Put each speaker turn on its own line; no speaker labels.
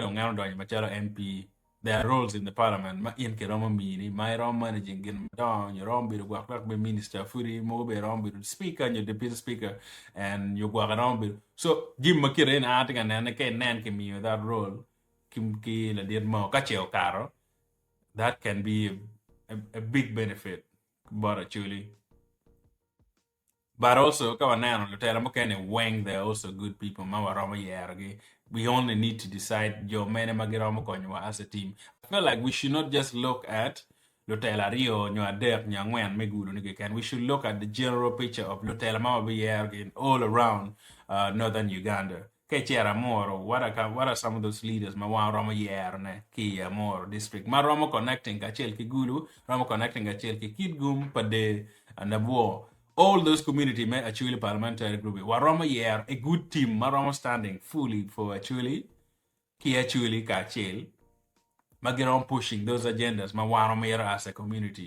Dong en odonyo macalo MP, there are roles in the parliament ma in kiromo mini ma iromo managing gin madongo nyo romo bedo gwok dok be minister pudi mogo bene romo bedo speaker nyo deputy speaker and nyo gwok iromo bedo so jami ma kite eni an atye ka nene ka inen kimiyo that role ki, ki ladit mo ka ce okato, that can be a big benefit bot Acholi. But also ka waneno lutela mukene weng they are also good people ma waromo yerogi. We only need to decide jo mene ma giromo konyowa as a team. I feel like we should not just look at lutela aryo nyo adek nyo angwen me Gulu ni keken. We should look at the general picture of lutela ma wabiyerogi in all around northern Uganda. Ka icito Amuru, what are some of those leaders ma wan waromo yerone ki i Amuru district ma romo connecting kacel ki Gulu, romo connecting kacel ki Kitgum, Pader, Nabwor, all those community me Acholi parliamentary group waromo yero a good team ma romo standing fully for Acholi ki Acholi kacel ma giromo pushing those agendas ma wan wamito as a community.